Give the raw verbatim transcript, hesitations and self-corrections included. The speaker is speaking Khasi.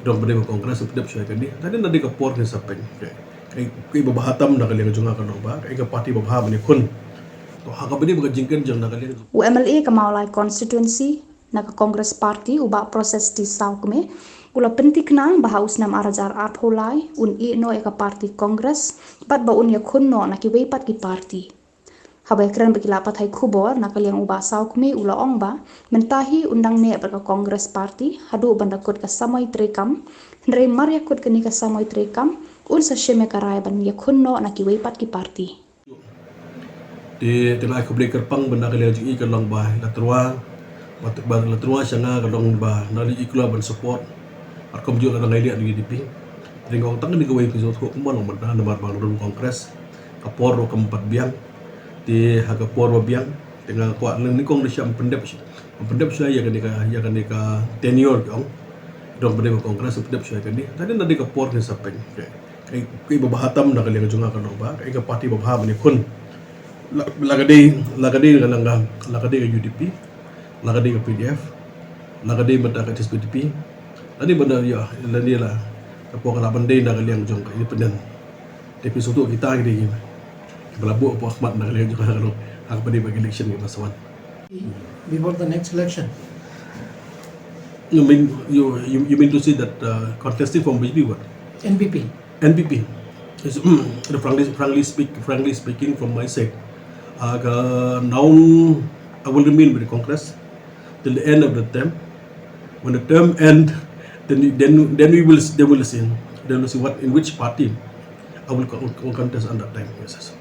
Dong bad ka Congress pyndep shuwa ïa kane. Tang na dei ka por ne sa pyn. Ka, ka, ka ba bha tam na ka liang jong nga ka long ba ka, ka party ba bha ban ïakhun. To ha kaba dei ba ka jingkren jong na ka liang. U M L A ka Mawlai constituency na ka Congress Party, u Bah Proses T Sawkmie, u la pynthikna ba ha u snem ar hajar arphew lai un ïeh noh ïa ka party Congress bad ba un ïakhun noh na kiwei pat ki party. Haba ïakren bad ki lad pathai khubor na ka liang u Bah Sawkmie u la ong ba mynta hi un dang neh bad ka Congress Party haduh ban da kut ka samoi treikam, hynrei mar ïa kut kane ka samoi treikam un sa shim ïa ka rai ban ïakhun noh na kiwei pat ki party. Te, te nga ai khublei kyrpang ba na ka liang jong i ka long ba la tyrwa, ba, ba la tyrwa sha nga ka long ba na i kloi ban support. Ar kumjuh la dang ai leh na U D P. Te nga ong tang kane kawei phi sngewthuh kumba long mynta namar ba nga rung Congress. Ka por ruh kam pat biang. Te ha ka por ba biang te nga kwah lynti kong da sham pyndep, pyndep shuwa ïa kane ka, ïa kane ka tenure ki ong. Dong bad ka Congress pyndep shuwa ïa kane. Tang na dei ka por ne sa pyn. Ka, ka ba bha tam na ka liang jong nga ka long ba ka, ka party ba bha ban ïakhun. La, la ka dei, la ka dei ka lang ka, la ka dei ka U D P, la ka dei ka P D F, la ka dei mynta ka H S P D P, la dei mynta ïa, la dei la ka por ka la ban dei na ka liang jong ka independent. Te phi sngewthuh kita ki dei ki ba la buh hapoh khmat na ka liang jong ka long ha kaba dei ba ka election ki ba sa wan. Before the next election. You mean, you, you, you mean to say that, uh, contesting from B J P what? N P P. N P P. Is, the frankly, frankly speak, frankly speaking, from my side, uh, ka, now I will remain with the Congress till the end of the term. When the term end, then, then, then we will, then we'll see, then we'll see what, in which party I will co-, will contest at that time. Yes, yes.